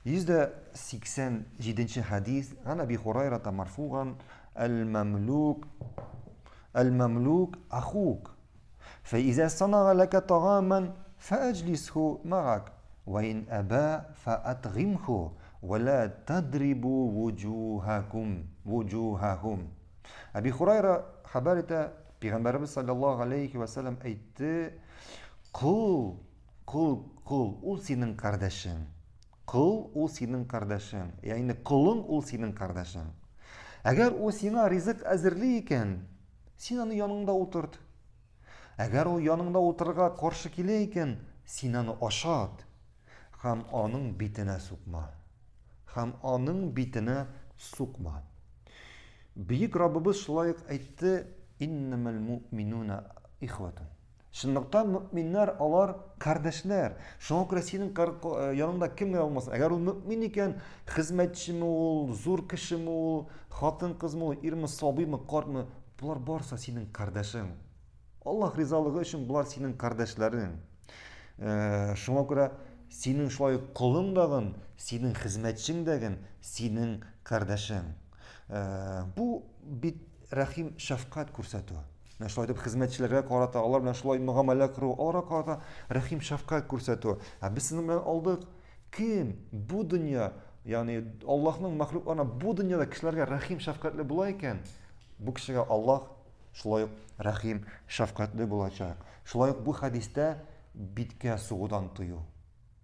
187 нче хәдис, Ган Әби Хурайрата марфуган, Әл-мамлук, әл-мамлук ахук. Фәизә санага ләкә тагаман фәәҗлисху мәгак, вә ин әбә фәәтгыймху, вә лә тадрибу вуҗуһакум, вуҗуһахум. Әби Хурайра хәбәр итә, Пәйгамбәребез саллаллаһу алейхи вә сәлләм әйтте, кол, кол, кол, ул синең кардәшең. Кол ул синең кардәшең, ягъни колың ул синең кардәшең. Әгәр ул сиңа ризык әзерли икән, син аны яныңда утырт. Әгәр ул яныңда утырырга каршы килә икән, син аны ашат һәм аның битенә сукма. Һәм аның битенә сукма. Бөек Раббыбыз шулай ук әйтте, Иннәмәл муъминуна ихватун. Чынлыкта мөэминнәр алар кардәшләр. Шуңа күрә синең э, яныңда кем генә булмасын, әгәр ул мөэмин икән, хезмәтчеме ул, зур кешеме ул, хатын-кызмы ул, ирме, сабыймы, картмы, болар барысы синең кардәшең. Аллаһ ризалыгы өчен болар синең кардәшләрең. Э, шуңа күрә синең шулай колың дагын, синең хезмәтчең дәген, синең кардәшең. Э, бу бит рәхим шәфкать күрсәтү. Менә шулай итеп хезмәтчеләргә карата, алар белән шулай мөгамәлә кору, аларга карата рәхим шәфкать күрсәтү. Ә без сезнең белән алдык. Кем бу дөнья, ягъни Аллаһның мәхлукларына бу дөньяда кешеләргә рәхим шәфкатьле була икән, бу кешегә Аллаһ шулай ук рәхим шәфкатьле булачак. Шулай ук бу хәдистә биткә сугудан тыю.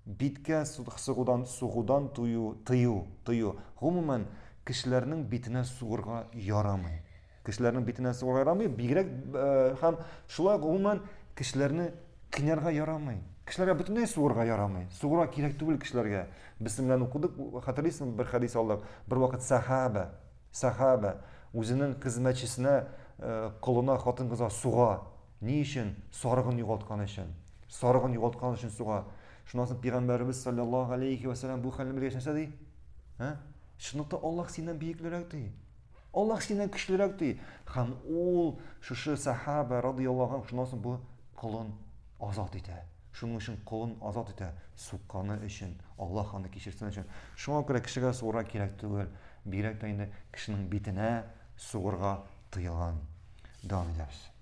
Биткә сугудан сугудан тую, тыю, тыю. Гомумән, кешеләрнең битенә сугырга ярамый. Кешеләрнең битенә сугырга ярамый, бигрәк э, һәм шулай гомумән кешеләрне кыйнарга ярамый. Кешеләргә бөтенләй сугырга ярамый. Сугырга кирәк түгел кешеләргә. Без белән укыдык, хәтерлисеңме, бер хәдис алдык. Бер вакыт сахаба, сахаба үзенең хезмәтчесенә, э, колына, хатын-кызга суга. Ни өчен? Сарыгын югалткан өчен. Сарыгын югалткан өчен суга. Шуннан соң пәйгамбәребез саллаллаһу алейхи ва саллям бу хәлне белгәч нәрсә ди? Ә? Чынлыкта Аллаһ синнән бөеклерәк ди. Аллаһ синнән көчлерәк ди. Һәм ул шушы сахаба радияллаһу анһу шуннан соң бу колын азат итә. Шуның өчен колын азат итә, сукканы өчен, Аллаһ аны кичерсен өчен. Шуңа күрә кешегә сугырга кирәк түгел. Бигрәк тә инде кешенең битенә сугырга тыелган. Дәвам итәбез.